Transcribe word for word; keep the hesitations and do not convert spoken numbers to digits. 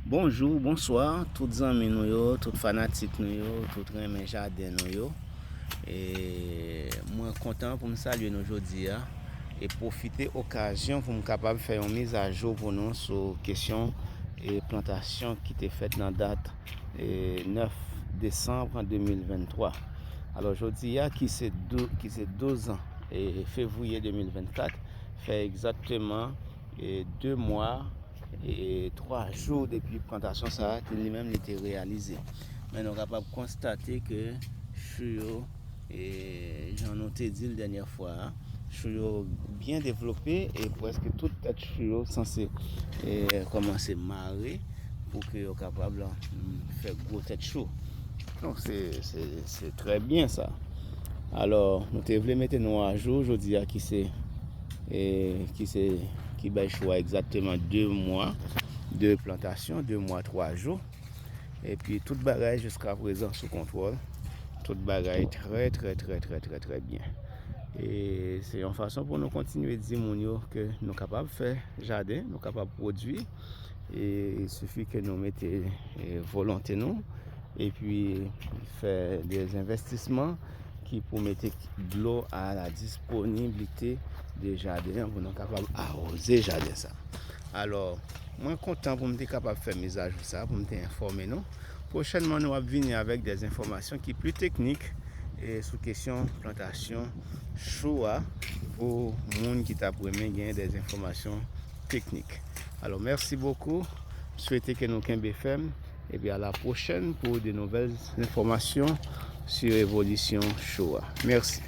Bonjou, bonswa, tout zanmi nou yo, tout fanatik nou yo, tout renmen jaden nou yo. E mwen kontan pou m salye nou jodi a e pwofite okazyon pou m kapab fè yon mizajou pou nou sou kesyon e plantasyon ki te fèt nan dat e nèf desanm de mil venntwa. Alò, jodi a, ki se dou-, ki se douz e fevriye de mil vennkat, fè egzakteman e de mwa e twa jou depi plantasyon sa a, li menm, li te reyalize. Men nou kapab konstate ke chou yo, e jan nou te di l dènyè fwa a, chou yo byen devlope e prèske tout tèt chou yo sanse e kòmanse mare pou ke yo kapab, mm, fè gwo tèt chou. Donk, se, se, se trè byen sa. Alò, nou te vle mete nou ajou jodi a ki se, e, ki se, ki bay chou a egzakteman de mwa de plantasyon, de mwa, twa jou. Epi tout bagay jiska prezan sou kontwòl. Tout bagay trè, trè, trè, trè, trè, trè byen. E se yon fason pou nou kontinye di moun yo ke nou kapab fè jaden, nou kapab pwodui. E il sifi ke nou mete, e, volonte nou, epi fè de envestisman ki pou mete dlo a la disponibilite de jaden an pou nou kapab awoze jaden sa. Alò, mwen kontan pou m te kapab fè mizajou sa, pou m te enfòme nou. Pwochènman, nou ap vini avèk de enfòmasyon ki pli teknik e sou kesyon plantasyon chou a pou moun ki t ap renmen gen de enfòmasyon teknik. Alò, mèsi bokou. M swete ke nou kenbe fèm. Epi a la pwochèn pou de nouvelles informations sur evolisyon chou a. Mèsi.